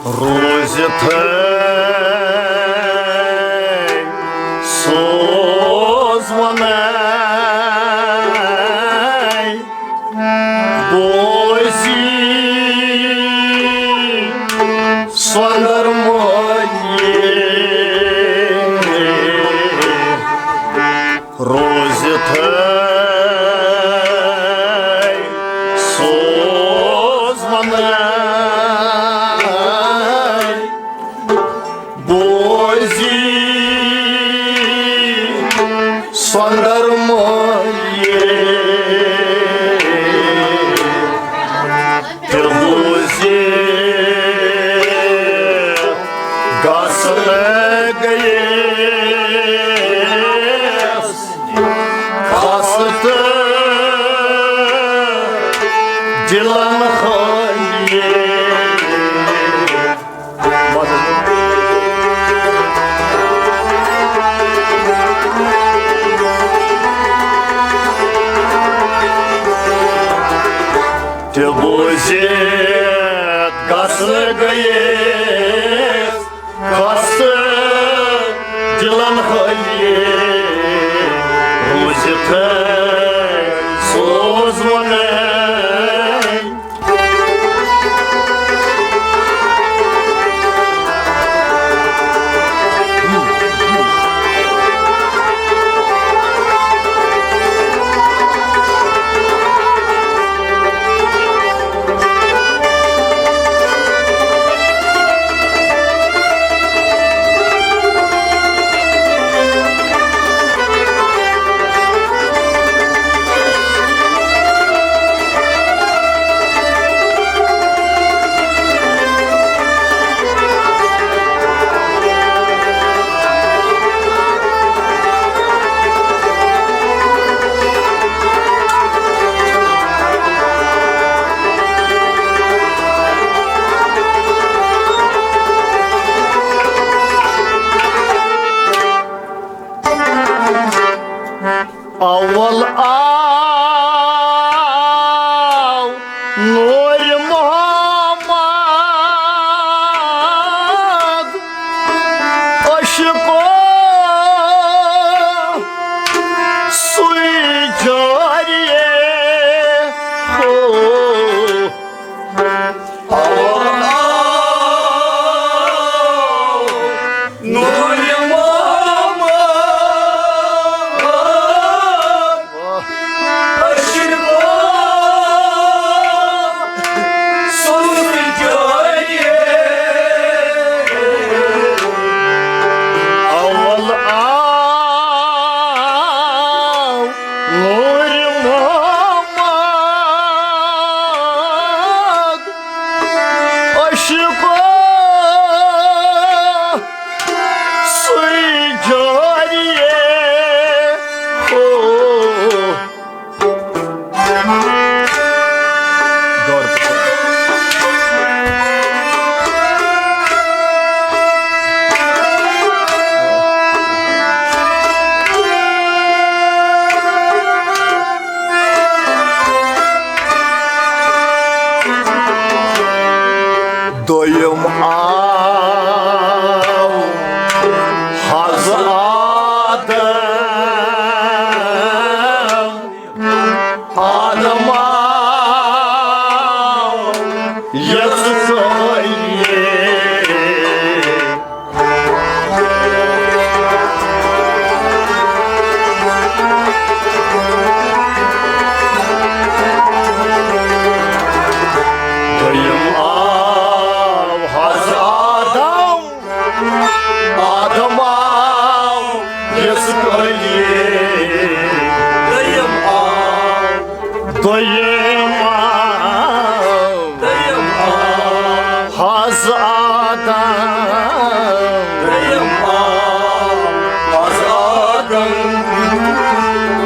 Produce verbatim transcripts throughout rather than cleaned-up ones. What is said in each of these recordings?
روٗزِتھٕے سوز وَنے بوزی سۄندر مۄہنی۔ روٗزِتھٕے سوز وَنے بوزی سۄندر مۄہنی۔ تہِ بوٗزِتھ گژھنہٕ گٔیَس خستہٕ دِلن خٲلی۔ تہِ بوٗزِتھ گژھنہٕ گٔیَس خستہٕ دِلن خٲلی۔ روٗزِتھٕے سوز وَنے اول آو نور محمد عشقو سُے جاریے ہو۔ نور محمد عشقو سُے جاریے۔ اول آو نور محمد عشقو سُے جاریے ہو۔ دوٚیِم آو حض آدم، آدم آو یَژٕ کٲلۍ۔ دوٚیِم آو حض آدم، آدم آو یَژٕ کٲلۍ۔ دوٚیِم آو دوٚیِم آو، دوٚیِم آو۔ حض آدم۔ دوٚیِم آو حض آدم۔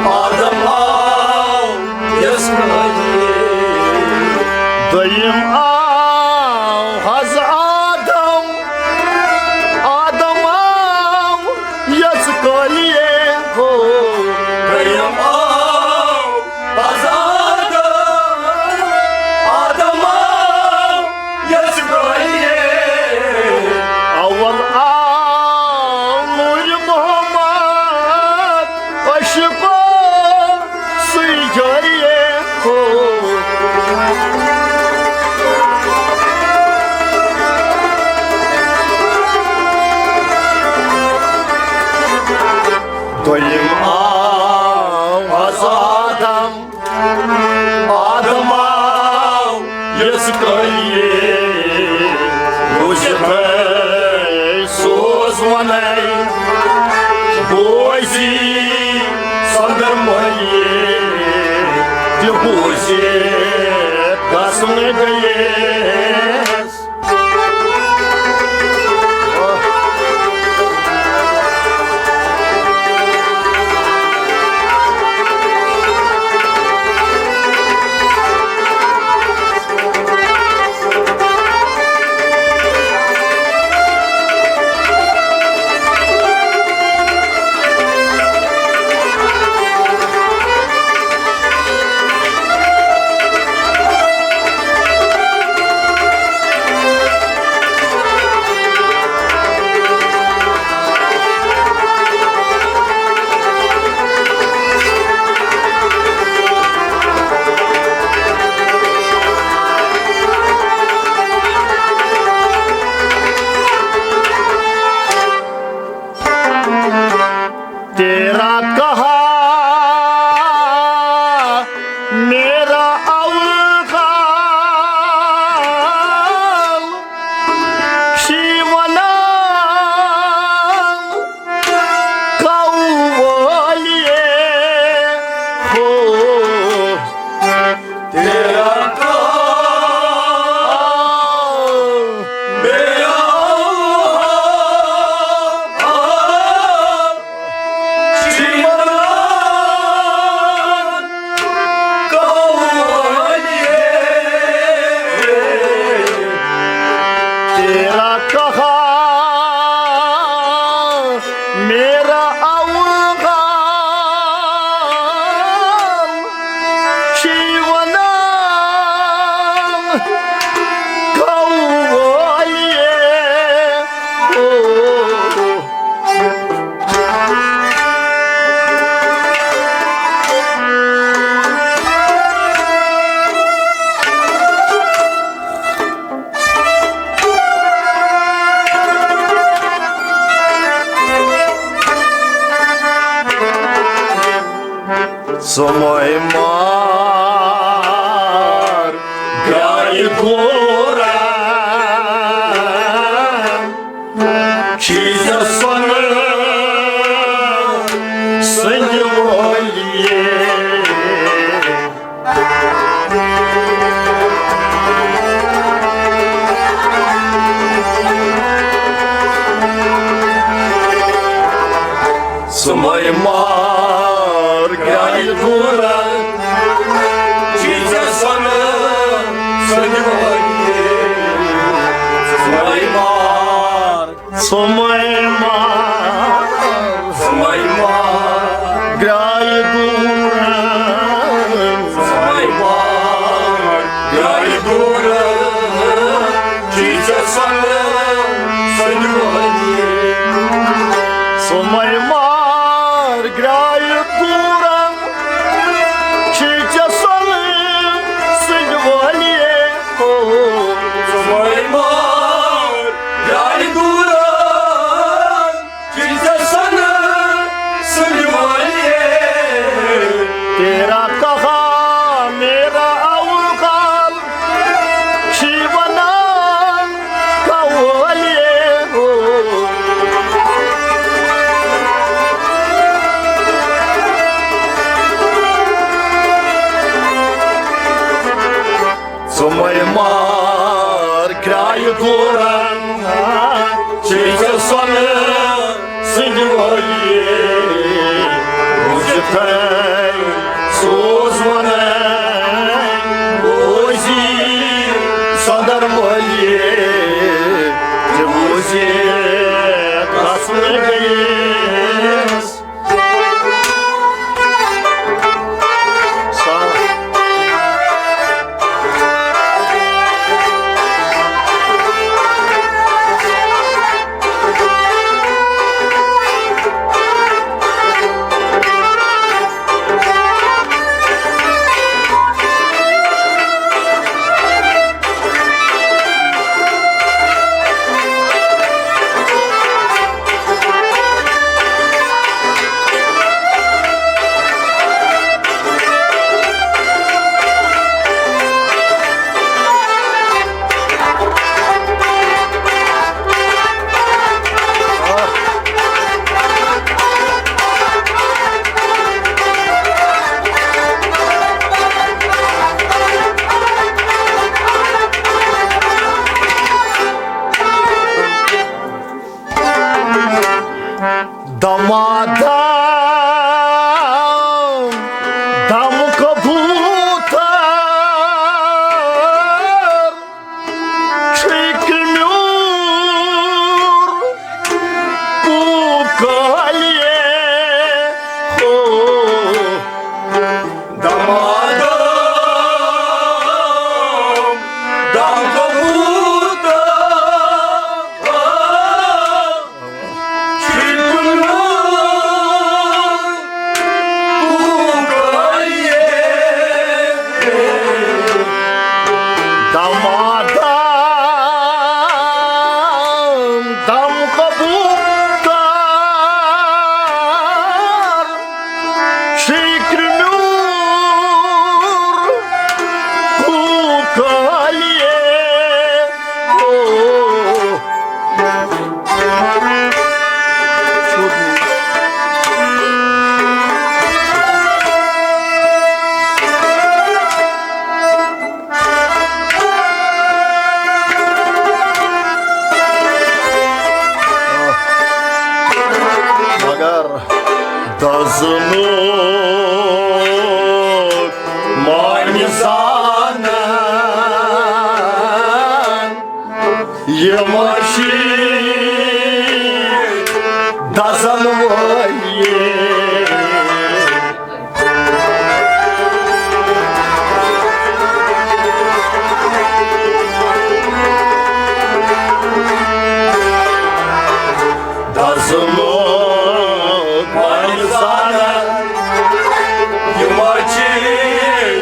آدم آو یَژٕ کٲلۍ۔ دوٚیِم آو حض آدم۔ آدم آو یَژٕ کٲلۍ ہو۔ دوٚیِم آو حض آدم، آدم آو دوٚیِم آو از آدم، آدم آو یِژھ کٔلۍ، بوٗزِتھٕے سوز وَنَے، بوزی سۄنٛدر مٔلی تہِ بوٗزِتھ گژھُن گٔیَس۔ تیرا کہا میرا اول قول، شی ونان قولیے ہو۔ تیرا کہا میرا اول قول، شی ونان قولیے۔ تیرا کہا میرا اول قول، شی ونان قولیے۔ سمے مار گرٛایہِ دوران، چھی ژےٚ سۄنہٕ سٕنٛدِ وٲلیے۔ سمے مار گرٛایہِ دوران، چھی ژےٚ سۄنہٕ سٕنٛدِ وٲلیے۔ سمے مار، سمے مار، سمے مار گرٛایہِ دوران، سمے مار گرٛایہِ دوران، چھی ژےٚ سۄنہٕ سٕنٛدِ وٲلیے۔ سمے مار گرٛایہِ دوران، چھی ژےٚ سۄنہٕ سٕنٛدِ وٲلیے۔ او سمے مار گرٛایہِ دوران، چھی ژےٚ سۄنہٕ سٕنٛدِ وٲلیے۔ تیرا کہا میرا اول قول، چھی ونان قولیے ہو۔ سمے مار گرٛایہِ دوران، چھی ژےٚ سۄنہٕ سٕنٛدِ وٲلیے۔ بوٗزِتھٕے سوز وَنَے، بوزی سۄنٛدر مٲلیے، تہِ بوزی قسم گٔیَس۔ دمادم دم کبوتر شکر میور کوکالیے او۔ مگر دزنُک مانہِ زانن یِم شیٖرۍ دزن وٲلۍ۔ دزنُک مانہِ زانن یِم شیٖرۍ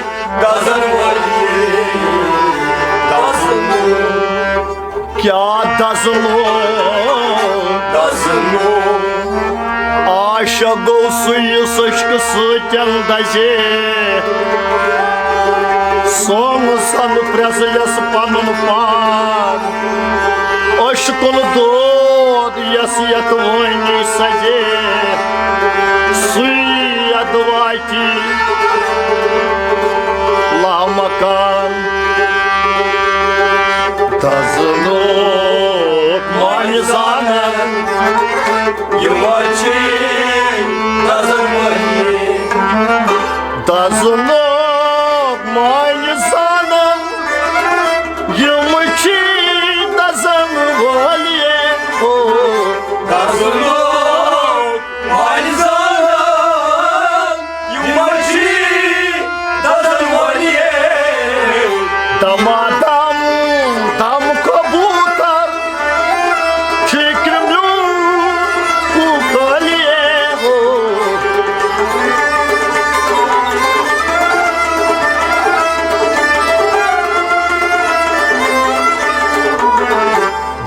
دزن وٲلۍ۔ دزنُک کیٛاہ دزنُک دزنُک عاشق گوٚو سُے یُس عشقہٕ سۭتۍ دزے۔ سوٚن زن پرٛزلٮ۪س پنُن پان، عشقُن دود یس یتھ وٲنی سجے۔ سُے ادوات لامکان۔ دزنُک مانہِ زانن یِم شیٖرۍ دزن وٲلۍ۔ دزنُک مانہِ زانن یِم شیٖرۍ دزن وٲلۍ۔ او دزنُک مانہِ زانن یِم شیٖرۍ دزن وٲلۍ۔ دمادم دم کبوتر فکر میون کوکالیے او۔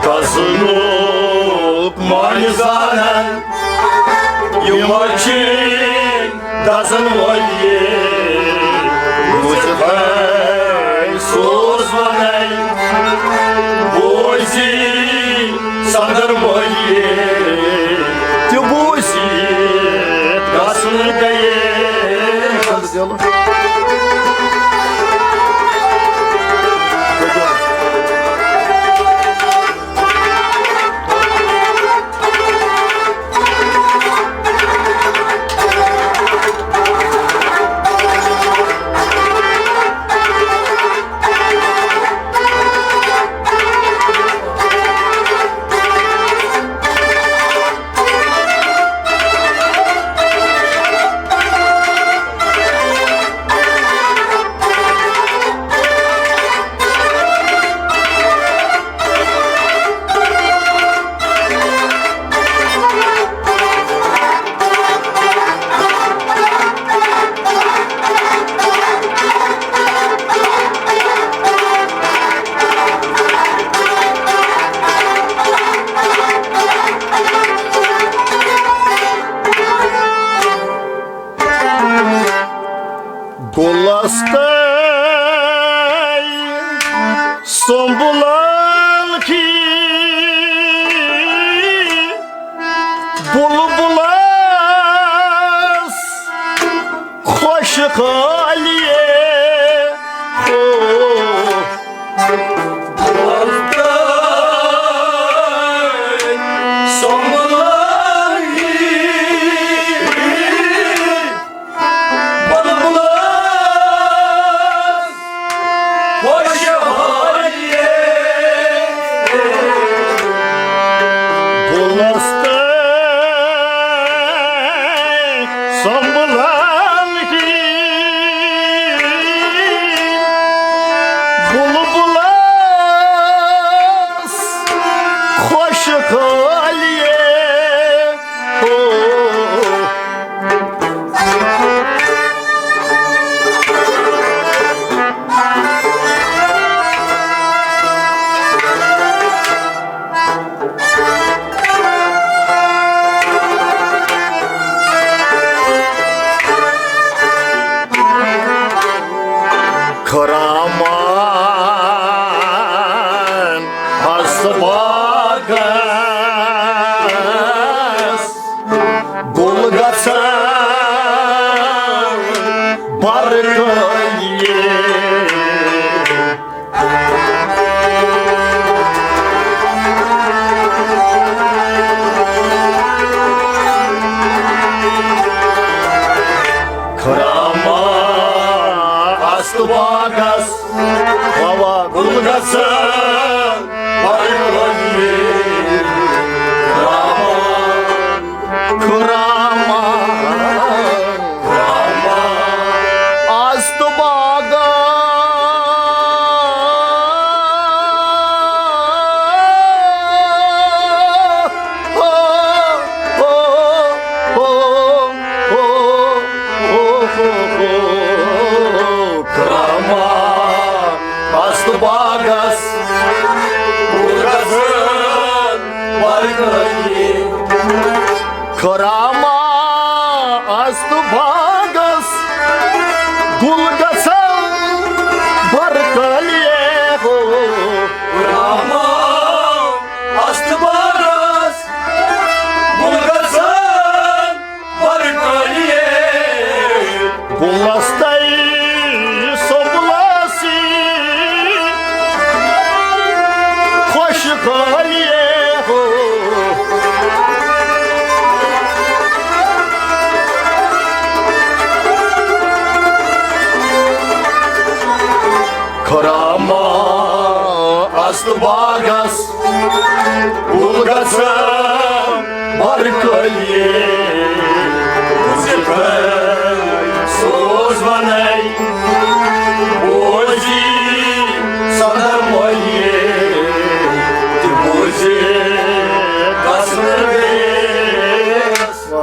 دزنُک مانہِ زانن یِم شیٖرۍ دزن وٲلۍ۔ بوٗزِتھ ہے سوز ونے بوزی سندر وٲلۍ۔ تہِ بوٗزِتھ گژھن گٔیے۔ گُلستان سنبلان کی بلبلس خوش خالیے۔ او سنبلان کی بلبلس خوشحالی۔ بلستان سنبلان کی بلبلس خوشحالی۔ او گژھن برکلی خرامہ، خرامہ، خرامہ۔ آستہٕ باغس، ہو، ہو، ہو، ہو، ہو، ہو، ہو، خرامہ۔ آستہٕ باغس، گُل گژھن برکلی۔ خرامہ، آستہٕ باغس، گُل گژھن برکلی ہو۔ خرامہ، آستہٕ باغس، گُل گژھن برکلی۔ گُلس تَے سۄمبلسی خۄش خٲلی ہو۔ خرامہ، آستہٕ باغس، گُل گژھن برکلی۔ بوزِ پھر سوز ونے، بوزِ صدر مۄیہِ، تہِ بوزِ قصر بیس۔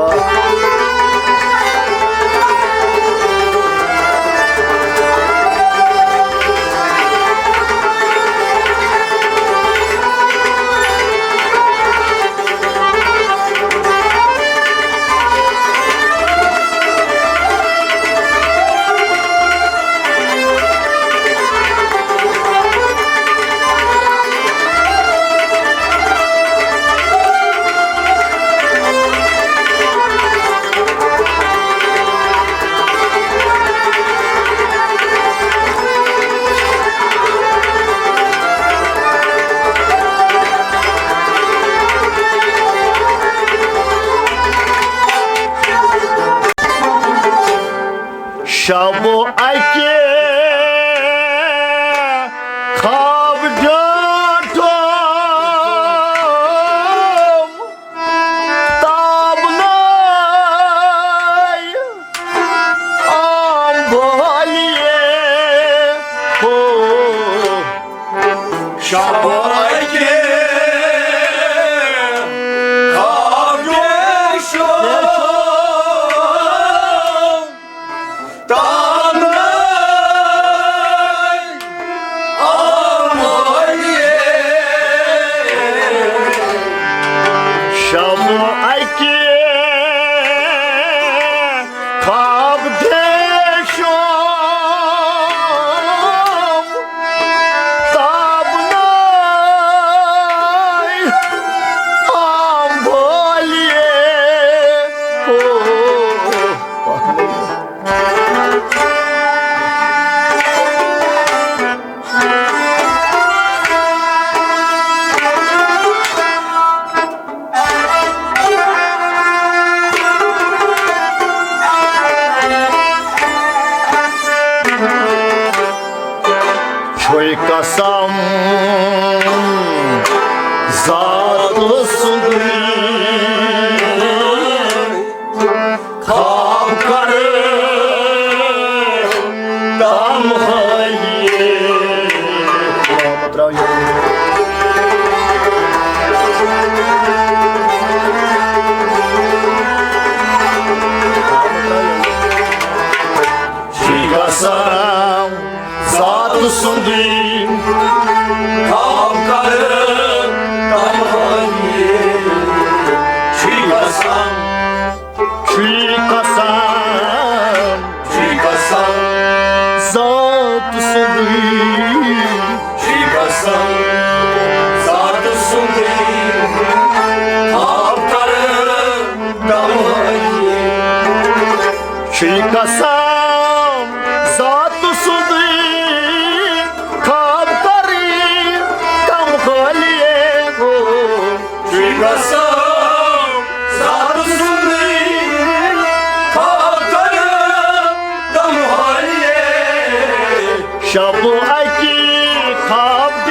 شب اکہِ خواب ڈاٹم تابناے آمبالیے ہو۔ شب اکہِ خواب ڈاٹم تابناے آمالیے۔ شب اکہِ خواب دیشم تابناے آمالیے۔ او۔ چھُے قسم ذات سُنٛدٕے۔ خواب کرٕ تمہٲیی۔ چھُے قسم ذات سُنٛدٕے۔ خواب کرٕ تمہٲیی۔ چھُے قسم، چھُے قسم، چھُے قسم ذات سُنٛدٕے۔ چھُے قسم ذات سُنٛدٕے۔ خواب کرٕ تمہٲیی۔ چھُے قسم ذات سُنٛدٕے، خواب کرٕ تمہٲیی ہو۔ چھُے قسم ذات سُنٛدٕے، خواب کرٕ تمہٲیی۔ شب اکی خواب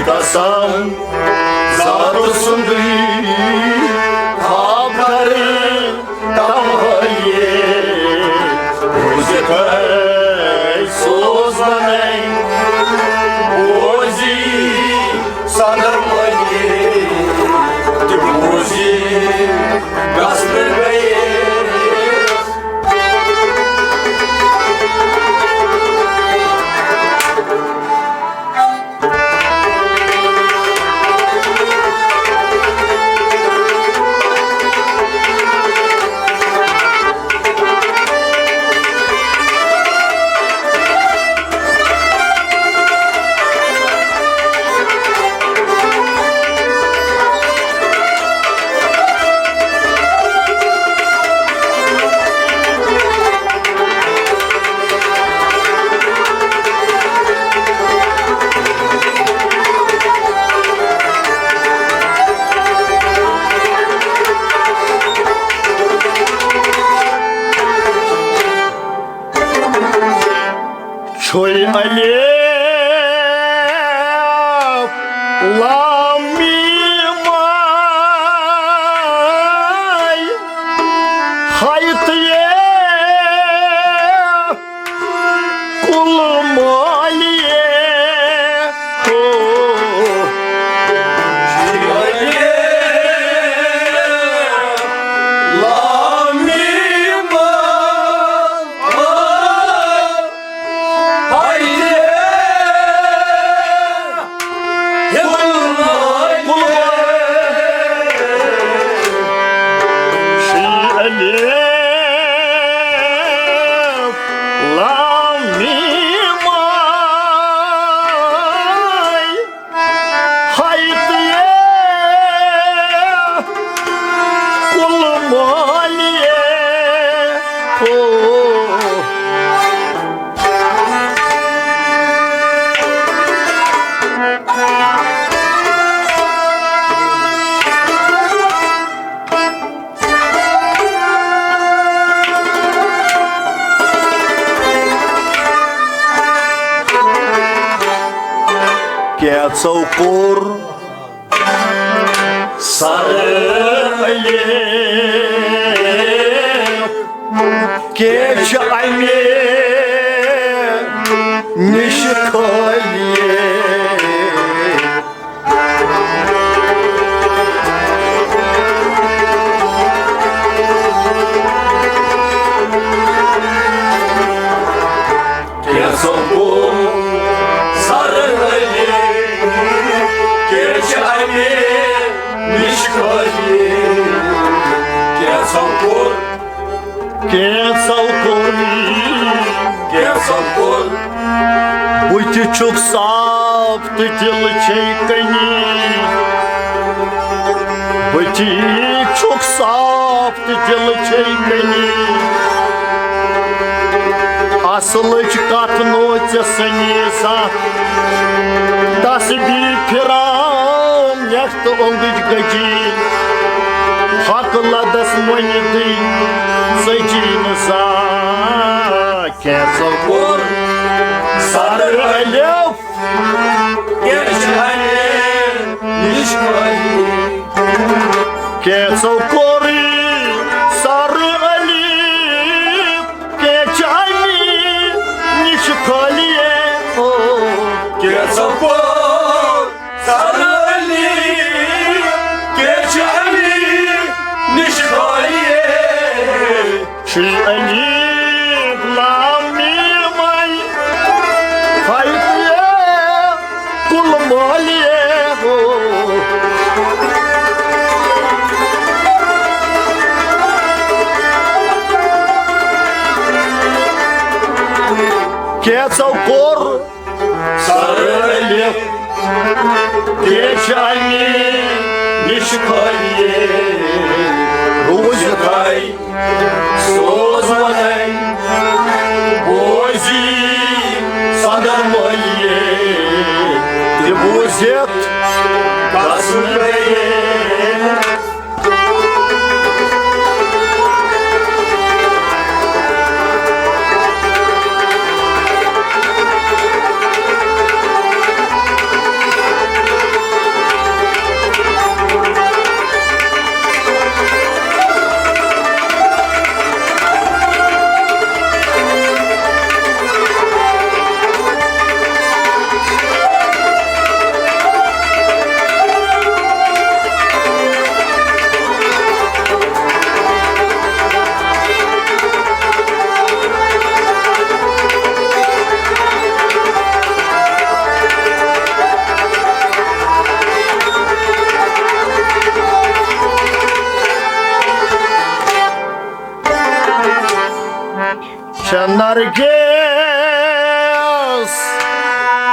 قسم ذات سُنٛدٕے خواب کرٕ تمہٲیے، بوٗزِتھے سوز بناے، بوزی صدر مٲلی تہِ بوزی گژھنہٕ گٔیے۔ چھوے الف لام میم آے، ہاے تہٕ یے کل مالیے ہو۔ لام میم آے۔ کینٛژو کوٚر سر الف، کینٛہہ چھِ اَمہِ نِش خٲلی۔ کینٛژو کوٚر سر الف، کینٛہہ چھِ اَمہِ نِش خٲلی۔ کینٛژو کوٚر، کینٛژو کوٚر، کینٛژو کوٚر۔ بہٕ تہِ چھُکھ صاف تہٕ دِل چھے کٔنی۔ بہٕ تہِ چھُکھ صاف تہٕ دِل چھے کٔنی۔ اصلٕچ کتھ نو ژےٚ سنی زانٛہہ۔ تسبیح پھِراو یتھ تہٕ اوٚنٛگٕج گٔجی۔ حق لدس مۄنہِ دٕے ژٔجی نہٕ زانٛہہ۔ کینٛژو کوٚر سر الف، کینٛہہ چھِ اَمہِ نِش خٲلی۔ کینٛژو کوٚر سر الف، کینٛہہ چھِ اَمہِ نِش خٲلی۔ او، کینٛژو کوٚر سر الف، کینٛہہ چھِ اَمہِ نِش خٲلی۔ چھُے الف لام میم آے، ہاے تہٕ یے کل مالیے ہو۔ کینٛژو کوٚر سر الف، کینٛہہ چھِ اَمہِ نِش خٲلی۔ روٗزِتھے سوز وَنَے، بوزی صدر مٲلیے، تہِ بوٗزِتھ گژھُن گٔیے۔ نرگس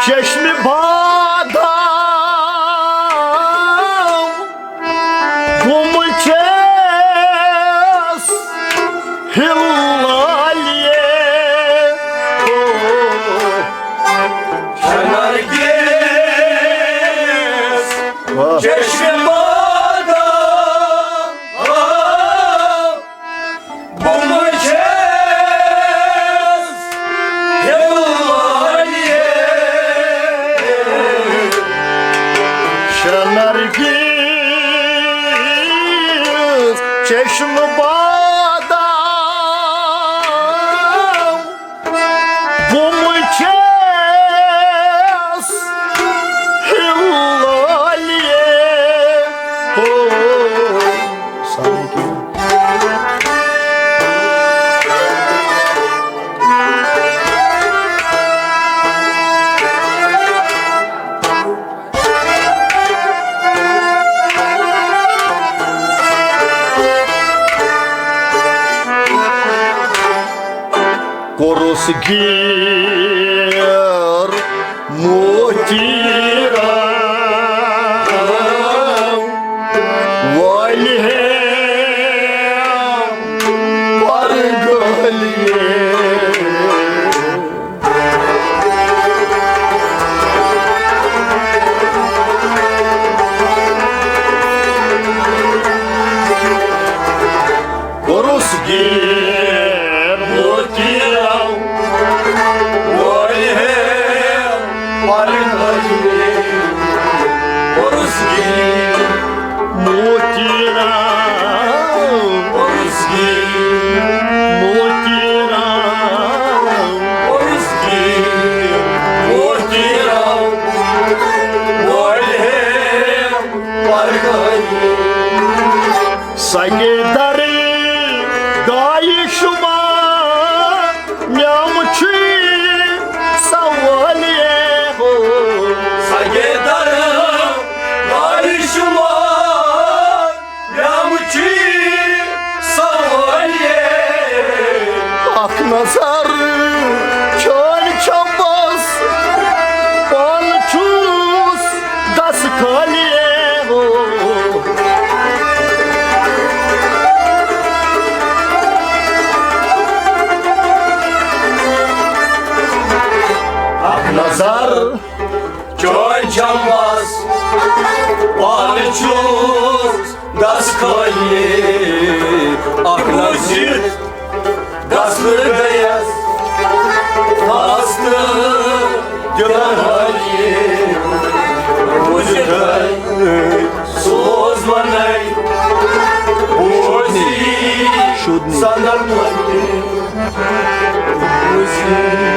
چشمِ بادام گوٚمُت چھَس ہِلالہِ۔ نرگس واہ۔ چشمِ بادام گوٚمُت چھَس ہِلالہِ۔ شنرگس چشمِ بادام گوٚمُت چھَس ہِلالہِ۔ ہو۔ سلام علیکم۔ کوٚرُس گیٖر موتی رام والہِ ہے پرگالہِ۔ کوٚرُس گیٖر موتی رام والہِ ہے پرگالہِ۔ کوٚرُس گیٖر موتی رام، کوٚرُس گیٖر موتی رام، کوٚرُس گیٖر موتی رام والہِ ہے پرگالہِ۔ سگے در گایہِ شما نیام چھی سوالیہ ہو۔ سگے در گایہِ شما نیام چھی سوالیہ۔ اکھ نظر چھٲنۍ چھپس پانہٕ چھُس دس خالی ہو۔ اکھ نظر چھٲنۍ چھپس پانہٕ چھُس دس خالی۔ اکھ نظر دس گٔیَس مست دِلن حٲلی۔ بوٗزِتھ سوز وَنَے بوزی شُد نہٕ۔ سَنَن وَنہِ بوزی۔